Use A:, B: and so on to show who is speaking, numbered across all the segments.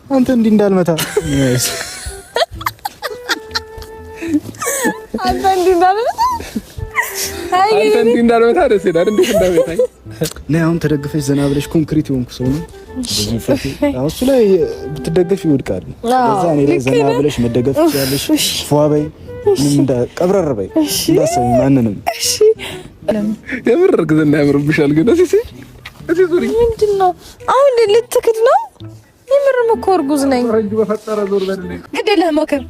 A: አንተ እንዲህ እንዳልመታ
B: አንተ እንዲህ እንዳልመታ
C: አንተ እንዲህ እንዳልመታ ደስ ይላል። እንዴት እንዳልመታኝ
A: ነይ አሁን ተደግፈሽ ዘና ብለሽ ኮንክሪት የሆንኩ ሰው ነው። እሱ ላይ ብትደገፍ ይወድቃል። ከዛ እኔ ላይ ዘና ብለሽ መደገፍ ትችያለሽ። ፏ በይ፣ ምንም እንዳ ቀብረር በይ፣ እንዳሰቢ ማንንም።
B: እሺ
C: የምር እርግዝና ያምርብሻል። ግን እዚህ እዚህ ዙሪ
B: ምንድን ነው አሁን ልትክድ ነው? የምርም እኮ እርጉዝ ነኝ።
C: በፈጠረ ዞር በልልኝ።
B: ግድ የለህም ሞክር።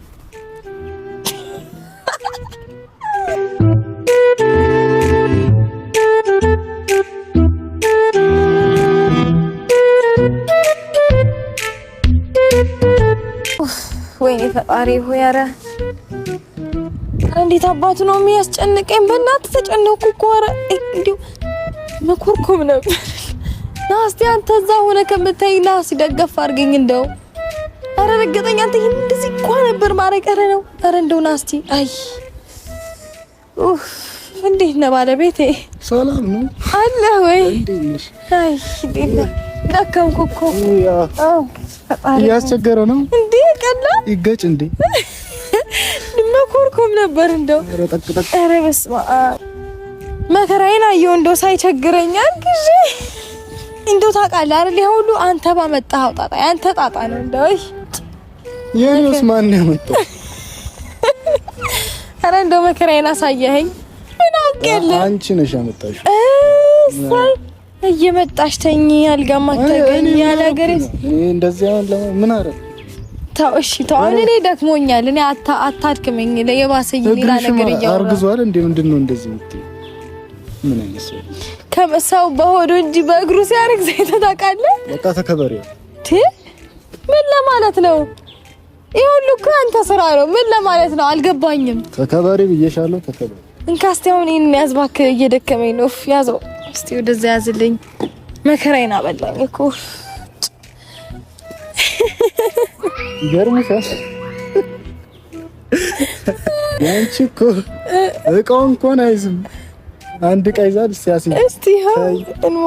B: ወይኔ ፈጣሪ ሆይ! ኧረ እንዴት አባቱ ነው የሚያስጨንቀኝ? በእናትህ ተጨነኩ እኮ። ኧረ እንዲሁ መኮርኮም ነበር። ና እስቲ አንተ እዛ ሆነ ከምታይ ና እስቲ ደገፍ አድርገኝ እንደው። ኧረ ረገጠኝ አንተ። እንደዚህ እኮ ነበር ማድረግ። ኧረ ነው ኧረ እንደው ና እስቲ። አይ ኡፍ! እንዴት ነህ ባለቤቴ?
A: ሰላም ነው
B: አለ ወይ? አይ እንዴት ነህ? ደከምኩ እኮ።
A: እያስቸገረ ነው
B: እንዴ? ቀላ
A: ይገጭ እንዴ?
B: መኮርኮም ነበር እንደው። ኧረ በስመ አብ መከራዬን አየሁ እንደው ሳይቸግረኝ አርግዤ እንደው ታውቃለህ አይደል? ይሄ ሁሉ አንተ ባመጣኸው ጣጣ ያንተ ጣጣ ነው እንደው።
A: የኔስ ማን ያመጣው?
B: ኧረ እንደው መከራዬን አሳየኸኝ። ምን አውቄልህ?
A: አንቺ ነሽ ያመጣሽው።
B: እሰይ እየመጣሽ ተኝ አልጋማ ታገኝ ያለ ሀገሬ
A: እኔ እንደዚህ አሁን ምን አረ
B: ተው እሺ ተው። አሁን እኔ ደክሞኛል። እኔ አታድክመኝ። የባሰ ሌላ ነገር እያወራ
A: አርግዟል እንዴ? ምንድን ነው እንደዚህ የምትይው? ምን አይነት ሰው
B: ከሰው በሆዱ እንጂ በእግሩ ሲያደርግ ዘይት ታውቃለህ።
A: በቃ ተከበሪ።
B: ምን ለማለት ነው? ይሄ ሁሉ እኮ አንተ ስራ ነው። ምን ለማለት ነው አልገባኝም።
A: ተከበሪ ብዬሻለሁ። ተከበሪ።
B: እንካ እስቲ አሁን ይሄን ያዝ እባክህ፣ እየደከመኝ ነው። ያዘው እስቲ ወደዛ ያዝልኝ። መከራዬን አበላኝ እኮ።
A: ይገርምሻል። ያንቺ እኮ እቃው እንኳን አይዝም። አንድ ዕቃ ይዛል። እስቲ ያስይዝ
B: እስቲ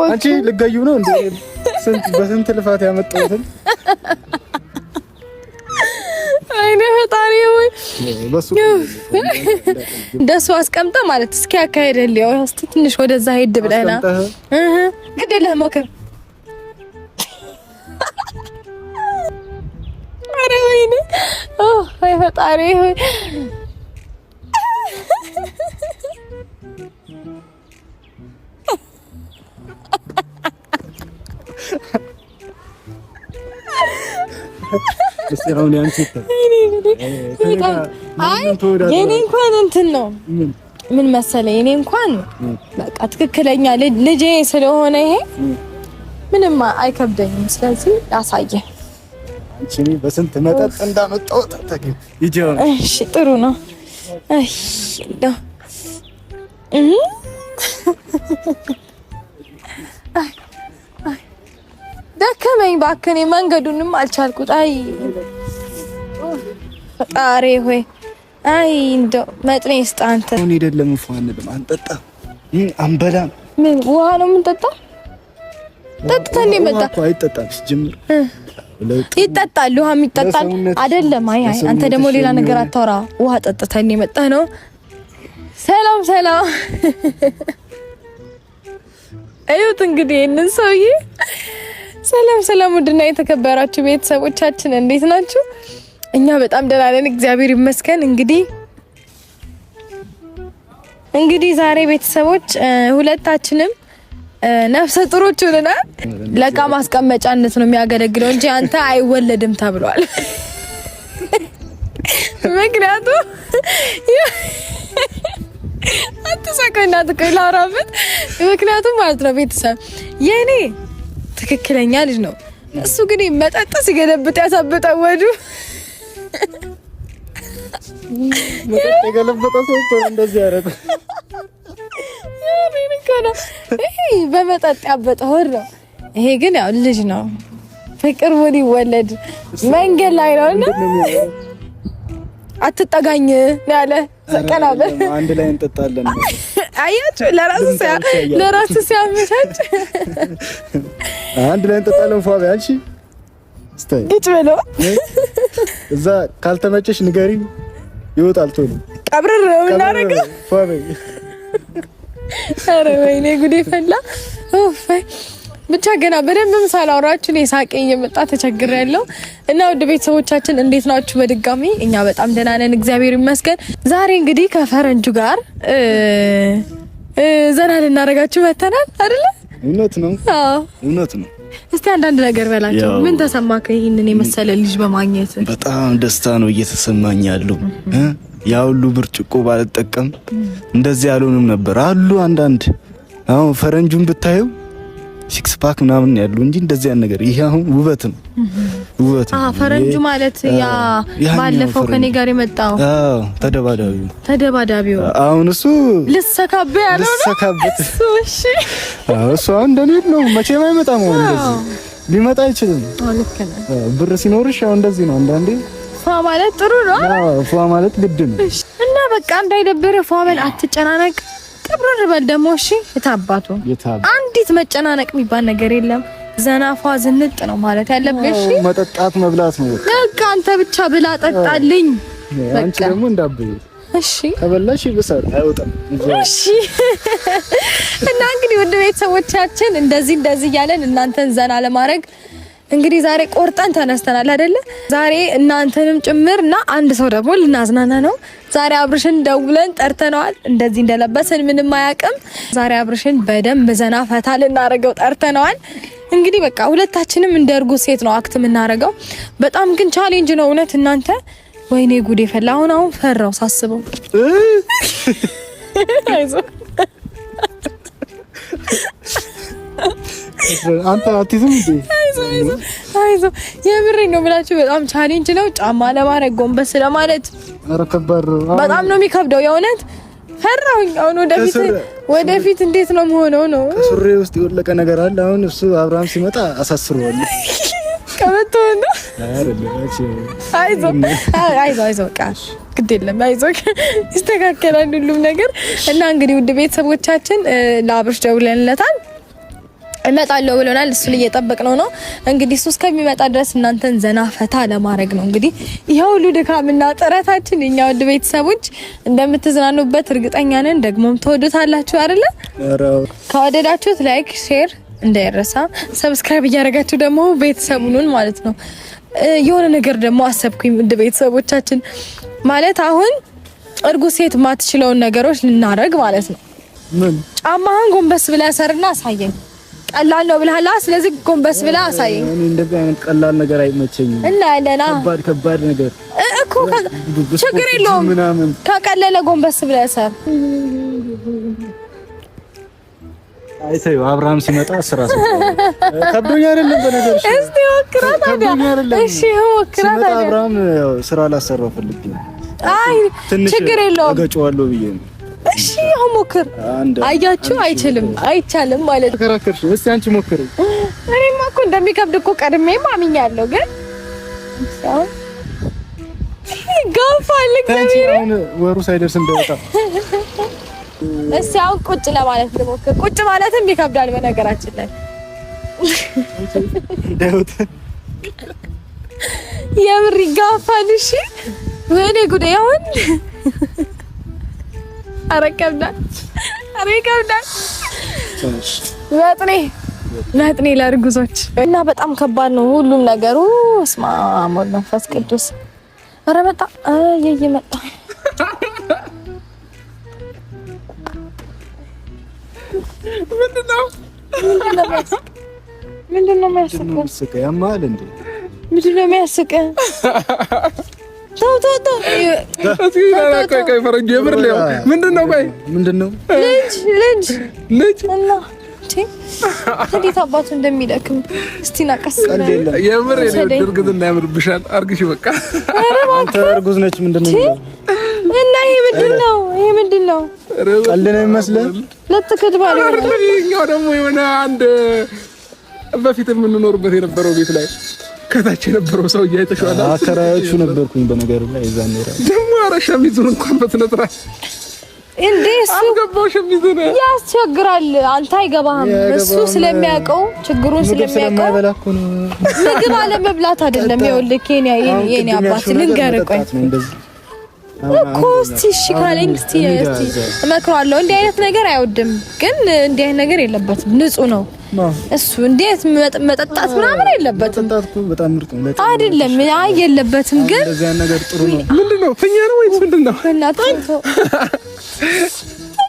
A: አንቺ ልገዩ ነው እንዴ? ስንት በስንት ልፋት ያመጣሁትን
B: አይነ ፈጣሪ ወይ እንደሱ አስቀምጠ ማለት እስኪ አካሄደልህ። ያው እስቲ ትንሽ ወደዛ ሄድ ብለህና ግድ የለህም ሞክር። ኧረ ወይኔ አይ ፈጣሪ ሆይ የኔ እንኳን እንትን ነው ምን መሰለህ፣ የኔ እንኳን በቃ ትክክለኛ ልጄ ስለሆነ ይሄ ምንም አይከብደኝም። ስለዚህ አሳየ።
A: አንቺ በስንት መጠጥ እንዳመጣው ታታቂ
B: እሺ፣ ጥሩ ነው። አይ እንደው ደከመኝ እባክህ፣ እኔ መንገዱንም አልቻልኩት። አይ ፈጣሪ ሆይ፣ አይ እንደው መጥኔ ስጥ አንተ።
A: አሁን ሄደን ለምን ፏ አንልም? አንጠጣም፣ አንበላም።
B: ምን ውሃ ነው የምንጠጣው? ጠጥተን የመጣ
A: አይጠጣም ሲጀምር
B: ይጠጣል፣ ውሃም ይጠጣል አይደለም? አይ አይ፣ አንተ ደግሞ ሌላ ነገር አታወራ። ውሃ ጠጥተን የመጣ ነው። ሰላም ሰላም። እዩት እንግዲህ ይሄንን ሰውዬ። ሰላም ሰላም፣ ውድና የተከበራችሁ ቤተሰቦቻችን እንዴት ናችሁ? እኛ በጣም ደህና ነን፣ እግዚአብሔር ይመስገን። እንግዲህ ዛሬ ቤተሰቦች ሁለታችንም ነፍሰ ጡሮች ሆነናል። ለእቃ ማስቀመጫነት ነው የሚያገለግለው እንጂ አንተ አይወለድም ተብሏል። ምክንያቱም አትሳቀኝ እናትህ ላውራበት። ምክንያቱም ማለት ነው ቤተሰብ የኔ ትክክለኛ ልጅ ነው። እሱ ግን መጠጥ ሲገለብጥ ያሳብጠው ወዱ
A: መጠጥ የገለበጠ ሰው እኮ እንደዚህ ያደረገ
B: ይሄ በመጠጥ ያበጠ ሆድ ነው። ይሄ ግን ያው ልጅ ነው። በቅርቡ ሊወለድ መንገድ ላይ ነው እና አትጠጋኝ ያለ ቀናበል
A: አንድ ላይ እንጠጣለን።
B: አያችሁ፣ ለራሱ ሲያመቻች
A: አንድ ላይ እንጠጣለን። ፏ በይ አንቺ።
B: ግጭ በለው።
A: እዛ ካልተመቸሽ ንገሪኝ፣ ይወጣል ቶሎ።
B: ቀብረር ነው የምናደርገው። ኧረ ወይኔ ጉዴ ፈላ። ብቻ ገና በደንብም ሳላወራችሁ እኔ ሳቄ እየመጣ ተቸግሬያለሁ። እና ውድ ቤተሰቦቻችን እንዴት ናችሁ? በድጋሚ እኛ በጣም ደህና ነን፣ እግዚአብሔር ይመስገን። ዛሬ እንግዲህ ከፈረንጁ ጋር ዘና ልናደርጋችሁ መተናል አይደለ?
A: እውነት ነው። አዎ እውነት ነው።
B: እስቲ አንዳንድ ነገር በላቸው። ምን ተሰማህ ይህንን የመሰለ ልጅ በማግኘት?
A: በጣም ደስታ ነው እየተሰማኝ ያለው። ያ ሁሉ ብርጭቆ ባልጠቀም እንደዚህ ያልሆንም ነበር አሉ አንዳንድ። አሁን ፈረንጁን ብታየው six pack ምናምን ያሉ እንጂ እንደዚህ ያን ነገር ይሄ አሁን ውበት ነው፣ ውበት ነው።
B: ፈረንጁ ማለት ያ ባለፈው ከኔ ጋር የመጣው
A: አዎ፣ ተደባዳቢው
B: ተደባዳቢው።
A: አሁን እሱ
B: ልሰካበት ያለው ነው፣
A: ልሰካበት።
B: እሺ፣
A: አዎ፣ እሱ አሁን እንደኔ ነው፣ መቼም አይመጣም። አሁን እንደዚህ ሊመጣ አይችልም።
B: አዎ፣ ልክ ነህ።
A: ብር ሲኖርሽ አሁን እንደዚህ ነው። አንዳንዴ
B: ፏ ማለት ጥሩ ነው።
A: አዎ፣ ፏ ማለት ግድ ነው።
B: እና በቃ እንዳይደብርህ ፏ በል፣ አትጨናነቅ። ቅብርር በል ደግሞ። እሺ የታባቱ አንዲት መጨናነቅ የሚባል ነገር የለም። ዘና ፏ ዝንጥ ነው ማለት ያለብህ። እሺ
A: መጠጣት መብላት ነው
B: በቃ። አንተ ብቻ ብላ ጠጣልኝ።
A: አንቺ ደግሞ እንዳብይ።
B: እሺ
A: ከበላሽ ይብሳል አይወጣም።
B: እሺ እና እንግዲህ ውድ ቤተሰቦቻችን እንደዚህ እንደዚህ እያለን እናንተን ዘና ለማድረግ እንግዲህ ዛሬ ቆርጠን ተነስተናል አይደለ? ዛሬ እናንተንም ጭምር እና አንድ ሰው ደግሞ ልናዝናና ነው። ዛሬ አብርሽን ደውለን ጠርተነዋል። እንደዚህ እንደለበስን ምንም አያውቅም። ዛሬ አብርሽን በደንብ ዘና ፈታ ልናደርገው ጠርተነዋል። እንግዲህ በቃ ሁለታችንም እንደ እርጉዝ ሴት ነው act የምናደርገው። በጣም ግን challenge ነው እውነት እናንተ። ወይኔ ጉዴ ፈላ። አሁን አሁን ፈራው ሳስበው። አይዞህ
A: አንተ አትይዝም እንዴ?
B: አይዞህ የምሬን ነው የምላችሁ። በጣም challenge ነው። ጫማ ለማድረግ ጎንበስ ለማለት
A: ኧረ ከባድ ነው።
B: በጣም ነው የሚከብደው። የእውነት ፈራሁኝ። አሁን ወደፊት ወደፊት እንዴት ነው የምሆነው ነው።
A: ከሱሬ ውስጥ የወለቀ ነገር አለ። አሁን እሱ አብርሃም ሲመጣ አሳስረዋለሁ።
B: ቀበቶ ነው። አይዞህ አይዞህ አይዞህ በቃ ግድ የለም አይዞህ፣ ይስተካከላል ሁሉም ነገር። እና እንግዲህ ውድ ቤተሰቦቻችን ለአብርሽ ደውለንለታል እመጣለሁ ብሎናል። እሱን እየጠበቅነው ነው። እንግዲህ እሱ እስከሚመጣ ድረስ እናንተን ዘና ፈታ ለማድረግ ነው። እንግዲህ ይሄ ሁሉ ድካምና ጥረታችን የኛ ውድ ቤተሰቦች እንደምትዝናኑበት እርግጠኛ ነን። ደግሞም ትወዱታላችሁ አይደለ? ከወደዳችሁት like፣ share እንዳይረሳ፣ subscribe እያደረጋችሁ ደግሞ ቤተሰቡን ማለት ነው። የሆነ ነገር ደግሞ አሰብኩኝ ውድ ቤተሰቦቻችን ማለት አሁን እርጉዝ ሴት ማትችለውን ነገሮች ልናደርግ ማለት ነው። ጫማህን ጎንበስ ብለህ ሰርና አሳየኝ። ቀላል ነው ብለሃል። ስለዚህ ጎንበስ ብለህ አሳየኝ።
A: እኔ እንደዚህ አይነት ቀላል ነገር አይመቸኝም።
B: እና ያለና
A: ከባድ ከባድ ነገር
B: እኮ ችግር የለውም። ከቀለለ ጎንበስ ብለህ ሰር።
A: አይተኸው አብርሃም ሲመጣ ስራ ሰው ከብዶኝ አይደለም። በነገርሽ
B: እስቲ ሞክራ ታዲያ። እሺ ሞክራ ታዲያ።
A: አብርሃም ያው ስራ ላሰራው ፈልጌ ነው።
B: አይ ችግር የለውም
A: እገጨዋለሁ ብዬ ነው።
B: እሺ አሁን ሞክር። አያችሁ፣ አይችልም፣ አይቻልም ማለት ነው።
A: ተከራከርሽ። እስቲ አንቺ ሞክሪ።
B: እኔማ እኮ እንደሚከብድ እኮ ቀድሜም አምኛለሁ፣ ግን ይጋፋል። እግዚአብሔር
A: አሁን ወሩ ሳይደርስ እንደወጣ።
B: እስቲ አሁን ቁጭ ለማለት ልሞክር። ቁጭ ማለትም ይከብዳል በነገራችን ላይ የምር ይጋፋል። እሺ ወይኔ ጉዴ አሁን ኧረ ይከብዳል፣ ኧረ ይከብዳል። መጥኔ መጥኔ ለእርጉዞች እና በጣም ከባድ ነው ሁሉም ነገሩ። እስማ አብ መንፈስ ቅዱስ። ኧረ መጣ የየ መጣ።
C: ምንድነው
B: ምንድነው የሚያስቀው?
A: ያማል እንዴ?
B: ምንድነው የሚያስቀው? ተው ተው ተው።
C: ቆይ ቆይ፣ ፈረንጅ የምር ሊያው ምንድን ነው? ቆይ
A: ምንድን ነው?
B: ልጅ ልጅ
C: ልጅ
B: እና እንዴት አባቱ እንደሚደክም እስቲ ናቀስ።
C: የምር እርግዝና ያምርብሻል። አርግሽ በቃ
A: አንተ እርጉዝ ነች። ምንድን ነው
B: እና ይሄ ምንድን ነው? ይሄ ምንድን ነው?
A: ቀልድ ነው የሚመስልህ?
B: ለትክድ ባለ
C: ይኸኛው ደግሞ የሆነ አንድ በፊት የምንኖርበት የነበረው ቤት ላይ ከታች የነበረው ሰው አይተሽዋል?
A: አከራዮቹ ነበርኩኝ በነገሩ ላይ እዛኔ
C: ደግሞ አረሻ ሚዙን እንኳን በስነ ስርዓት
B: እንዴ እሱ
C: አልገባሽም። ይዘነ
B: ያስቸግራል። አንተ አይገባህም። እሱ ስለሚያውቀው ችግሩን ስለሚያውቀው ምግብ አለመብላት አይደለም። ይኸውልህ የኔ አባት ልንገርህ፣ ቆይ እኮ እስቲ እሺ ካለኝ እስቲ እመክረዋለሁ። እንዲህ አይነት ነገር አይወድም፣ ግን እንዲህ አይነት ነገር የለበትም። ንጹህ ነው እሱ። እንዴት መጠጣት ምናምን የለበትም።
A: መጠጣት እኮ በጣም ምርጥ ነው
B: አይደለም? አይ የለበትም። ግን
A: እንደዚህ አይነት ነገር ጥሩ ነው።
C: ምንድን ነው ፊኛ ነው ወይስ ምንድን ነው?
B: በእናትህ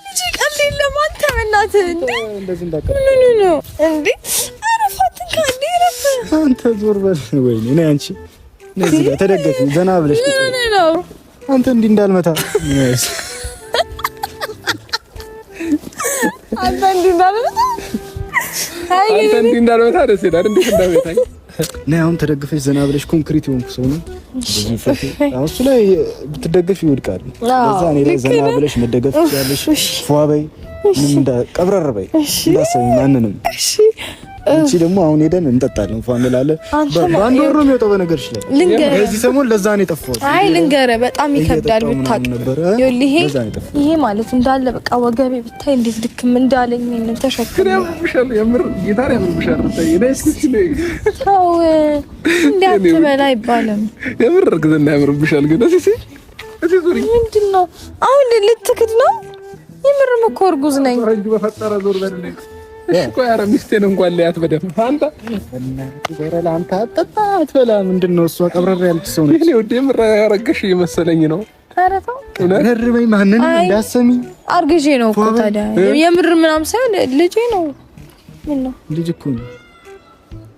B: ልጅ ቀልድ የለም። አንተ በእናትህ እንዴ ምን ነው እንዴ? አረፋትን ካንዴ ረፍ
A: አንተ ዞር በል። ወይኔ እኔ አንቺ እዚህ ጋር ተደገፊ ዘና ብለሽ
B: ነው
A: አንተ እንዲህ እንዳልመታ
B: አንተ እንዲህ እንዳልመታ
C: አንተ እንዲህ እንዳልመታ ደስ ይላል። እንዴት እንዳልመታኝ
A: ነይ አሁን ተደግፈሽ ዘና ብለሽ ኮንክሪት የሆንኩ ሰው ነው። እሱ ላይ ብትደገፍ ይወድቃል። ለዛ እኔ ላይ ዘና ብለሽ መደገፍ ትችያለሽ። ፏ በይ፣ ምንም እንዳ ቀብረር በይ፣ እንዳሰቢ ማንንም። አንቺ ደግሞ አሁን ሄደን እንጠጣለን፣ ፏ እንላለን። በአንድ ወር ነው የሚወጣው በነገርሽ ላይ በዚህ ሰሞን ለዛ ነው የጠፋሁት።
B: አይ ልንገርህ፣ በጣም ይከብዳል ብታውቅ። ይኸውልህ ይሄ ማለት እንዳለ በቃ ወገቤ ብታይ እንዴት ድክም እንዳለኝ ነው ተሸክሜ።
C: ያምርብሻል፣ የምር ጌታን ያምርብሻል። ብታይ እኔ እስኪ
B: ተው እንዳትበላ አይባልም።
C: የምር እርግዝና ያምርብሻል። ግን እስኪ እስኪ ዙሪ።
B: ምንድን ነው አሁን ልትክድ ነው? የምርም እኮ እርጉዝ ነኝ።
C: በፈጠረ ዞር በልልኝ። እሺ ቆይ፣ ኧረ ሚስቴን እንኳን ልያት በደምብ። አንተ
A: አንተ አትጠጣ አትበላ፣ ምንድን ነው እሷ ቀብረር ያለች ሰው ነች።
C: እኔ ውዴ የምር ያረገሽ እየመሰለኝ ነው።
B: ኧረ ተው
A: ቀብረር በይ፣ ማንንም እንዳትሰሚ።
B: አርግዤ ነው እኮ ታዲያ፣ የምር ምናምን ሳይሆን ልጄ ነው። ምን ነው
A: ልጅ እኮ ነው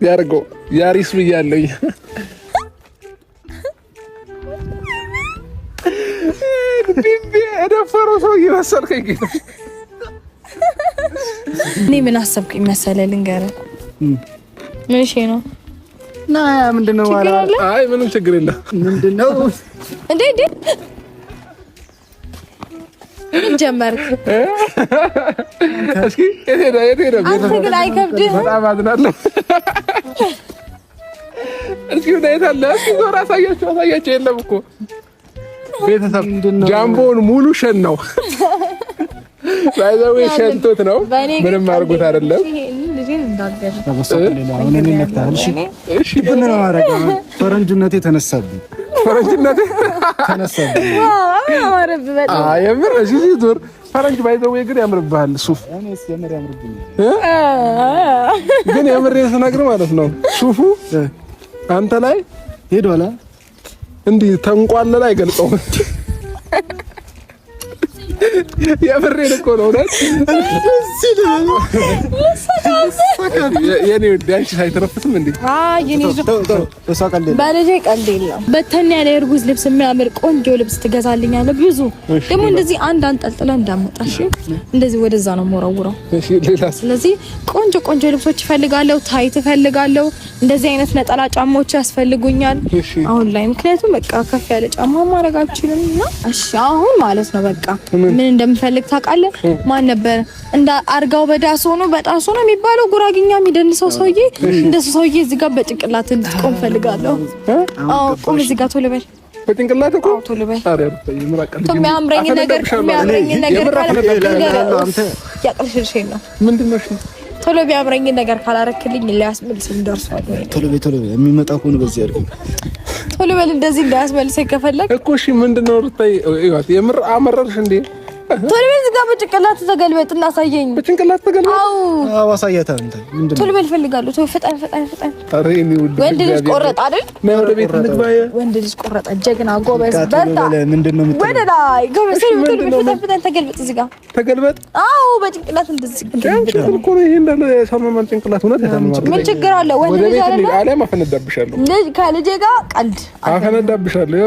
C: ያርገው ያሪስ ብያለሁኝ። ቢቢ የደፈረው ሰው እየመሰልከኝ ጌታ።
B: እኔ ምን አሰብኩኝ መሰለህ ልንገርህ። ምን እሺ ነው
A: ና ምንድን ነው?
C: አይ ምንም ችግር የለም።
A: ምንድን ነው
B: እንዴ? እንዴ ምን ጀመርክ?
C: እስኪ የት ሄደ? የት ሄደ?
B: አንተ ግን አይከብድህም?
C: በጣም አዝናለሁ። እስኪ የት አለ? እስኪ ዞር አሳያቸው፣ አሳያቸው። የለም እኮ ቤተሰብ ጃምቦውን ሙሉ ሸን ነው ባይዘው ሸንቶት ነው። ምንም አድርጎት አይደለም።
A: ፈረንጅነቴ ተነሳብኝ።
C: ፈረንጅነቴ
A: ተነሳብኝ።
C: የምር እሺ፣ ዞር ፈረንጅ ባይዘው ግን ያምርብሃል። ሱፍ ግን የምር ስነግርህ ማለት ነው ሱፉ አንተ ላይ
A: ሄዷል።
C: እንዲህ ተንቋለለ አይገልጸውም። የምሬን እኮ ነው። እውነት የኔ ውድ አንቺ ሳይተረፍስም እንዴ?
B: በልጄ ቀልድ የለም። በተን ያለ የእርጉዝ ልብስ የሚያምር ቆንጆ ልብስ ትገዛልኛለህ። ብዙ ደግሞ እንደዚህ አንድ አንጠልጥለህ እንዳመጣሽ እንደዚህ ወደዛ ነው የምወረውረው። ስለዚህ ቆንጆ ቆንጆ ልብሶች እፈልጋለሁ። tight እፈልጋለሁ። እንደዚህ አይነት ነጠላ ጫማዎች ያስፈልጉኛል አሁን ላይ፣ ምክንያቱም በቃ ከፍ ያለ ጫማ ማድረግ አልችልም እና እሺ አሁን ማለት ነው በቃ ምን እንደምፈልግ ታውቃለህ? ማን ነበር እንደ አርጋው በዳሶ ነው በጣሶ ነው የሚባለው ጉራግኛ የሚደንሰው ሰውዬ፣ እንደሱ ሰውዬ እዚህ ጋር በጭንቅላት እንድትቆም ፈልጋለሁ። አዎ ቁም፣ እዚህ ጋር ቶሎ በል።
C: በጭንቅላት እኮ
B: ቶሎ በል። የሚያምረኝ ነገር የሚያምረኝ ነገር ያቅልሽልሽኝ ነው።
C: ምንድን ነው?
B: ቶሎ ቢያምረኝ ነገር ካላረክልኝ ሊያስመልሰኝ ደርሷል።
A: ቶሎ በይ ቶሎ በይ፣ የሚመጣ ከሆነ በዚህ አድርገኝ።
B: ቶሎ በል፣ እንደዚህ እንዳያስመልሰኝ ከፈለግ
C: እኮ። እሺ ምንድን ነው ሩታይ? የምር አመረርሽ እንዴ?
B: ቶሎ በል፣ እዚህ ጋር በጭንቅላት ተገልበጥ እና አሳየኝ።
C: በጭንቅላት ተገልበጥ?
B: አዎ
A: አዎ፣ አሳያታ። አንተ ምንድን ነው?
B: ቶሎ በል፣ እፈልጋለሁ። ቶሎ ፈጣን ፈጣን ፈጣን።
C: ኧረ የእኔ ውድ
B: ወንድ ልጅ ቆረጠ አይደል?
C: ነይ ወደ ቤት እንግባ።
B: ወንድ ልጅ ቆረጠ። ጀግና ጎበዝ፣ በርታ።
A: ምንድን ነው የምትለው?
B: ወደ ላይ ጎበዝ። ቶሎ በል፣ ፈጣን ፈጣን፣ ተገልበጥ። እዚህ ጋር
C: ተገልበጥ።
B: አዎ፣ በጭንቅላት እንደዚህ
C: ጭንቅላት እኮ ነው ይሄ እንዳለ ያሳምማል። ጭንቅላት እውነት ያሳምማል።
B: ምን ችግር አለ? ወንድ ልጅ አይደለ?
C: አሊያም አፈነዳብሻለሁ።
B: ልጅ ከልጄ ጋር ቀልድ
C: አፈነዳብሻለሁ።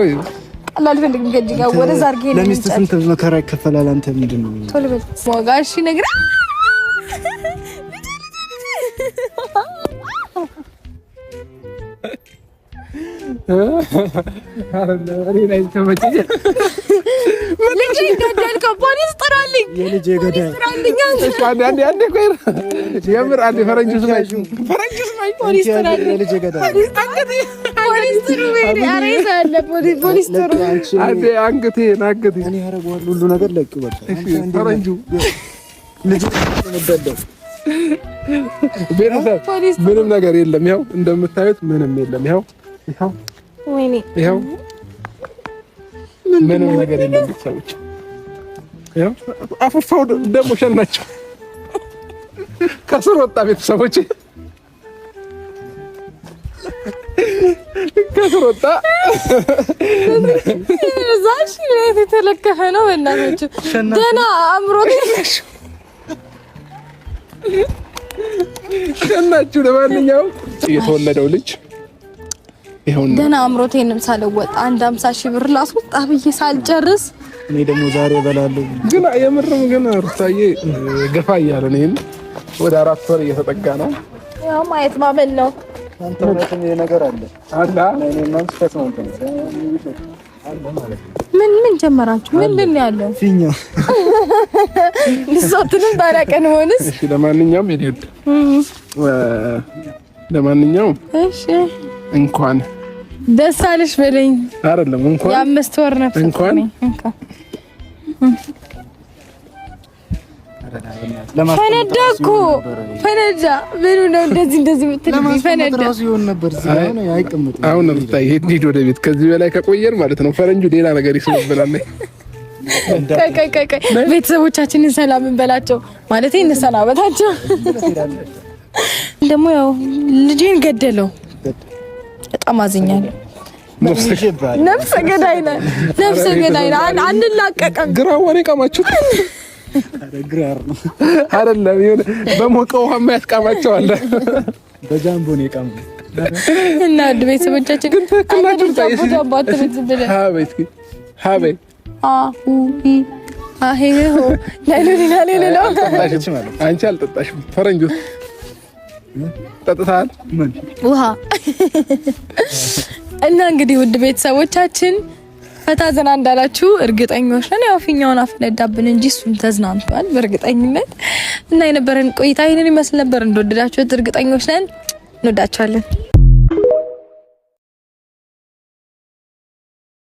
B: አልፈልግም ከእጅ ጋር ወደዛ አድርጌ ነው።
A: ለሚስት ስንት መከራ ይከፈላል። አንተ ምንድን ነው?
B: ቶሎ በል ሞጋሽ ነገር ልጄ ገደልከው። ፖሊስ ጥራልኝ፣
A: የልጄ ገዳይ
C: የምር አንዴ ፈረንጁ ስማኝ፣ ፈረንጁ ስማኝ፣
B: ፖሊስ ጥራልኝ።
A: የልጄ ገዳይ
B: ፖሊስ ጥሩ፣ ኧረ ይዘህ ፖሊስ ጥሩ።
C: አንገቴን አንገቴን
A: እኔ አደርገዋለሁ ሁሉ ነገር ለቂው በቃ።
C: ፈረንጁ
A: ልጅ ነው።
C: ቤተሰብ ምንም ነገር የለም። ይኸው እንደምታዩት ምንም የለም። ይኸው ይኸው
B: ወይኔ
C: ይኸው ምንም ነገር የለም። ቤተሰቦች ይኸው አፉፋው ደግሞ ሸናቸው ከስር ወጣ። ቤተሰቦች ከስር ወጣ።
B: እዛሽ የተለከፈ ነው። በእናታችሁ ደህና አእምሮ
C: ሸናችሁ። ለማንኛውም የተወለደው ልጅ ይኸውና
B: ደህና አእምሮቴንም ሳለወጥ አንድ 50 ሺህ ብር ላስወጣ ብዬ ሳልጨርስ
A: እኔ ደግሞ ዛሬ እበላለሁ።
C: ግን የምርም ግን ሩታዬ ገፋ እያለ ነው። ይሄን ወደ 4 ወር እየተጠጋ ነው።
B: ያው ማየት ማመን ነው።
A: አንተ እውነትም ይሄ ነገር አለ
C: አላ
B: ምን ምን ጀመራችሁ? ምንድን ነው ያለው?
A: ፊኛ
B: ንሳትንም ታዲያ ቀን ሆንስ።
C: እሺ ለማንኛውም የኔ ውድ ለማንኛውም
B: እሺ
C: እንኳን
B: ደስ አለሽ በለኝ።
C: አይደለም እንኳን
B: የ5 ወር ነፍሰ ጡር
C: እንኳን
B: ነኝ። እንኳን ፈነዳ እኮ ፈነዳ። ምኑ ነው እንደዚህ እንደዚህ የምትልብኝ? ፈነዳ።
A: ራሱ ይሆን ነበር እዚህ ጋር ሆነ አይቀመጥም።
C: አሁን ሩታዬ እንሂድ ወደ ቤት። ከዚህ በላይ ከቆየን ማለት ነው ፈረንጁ ሌላ ነገር ይስብብናል።
B: ቆይ ቆይ ቆይ ቆይ፣ ቤተሰቦቻችንን ሰላም እንበላቸው ማለት እንሰናበታቸው። ደግሞ ያው ልጄን ገደለው። በጣም አዝኛለሁ። ነፍሰ ገዳይ ነህ፣ ነፍሰ ገዳይ ነህ። አንላቀቅም።
C: ግራዋን የቃማችሁት
A: ግራር ነው
C: አይደለም? የሆነ በሞቀ ውሃ የማያስቃማቸው አለ።
A: በጃምቦ ነው የቃምኩት።
B: እና ውድ ቤተሰቦቻችን
C: ግን ትክክል ናቸው።
B: ጃምቦ ጃምቦ አትበል ዝም ብለህ።
C: ሀ በይ እስኪ ሀ በይ።
B: አ ሁ ሂ አ ሄ ሆ ላይሉሊላ ሌሌሎ።
C: አልጠጣሽም። አንቺ አልጠጣሽም። ፈረንጆ ጠጥተሃል?
A: ምን
B: ውሃ። እና እንግዲህ ውድ ቤተሰቦቻችን ፈታ ዘና እንዳላችሁ እርግጠኞች ነን። ያው ፊኛውን አፈነዳብን እንጂ እሱም ተዝናንቷል በእርግጠኝነት። እና የነበረን ቆይታ ይህንን ይመስል ነበር። እንደወደዳችሁት እርግጠኞች ነን። እንወዳችኋለን።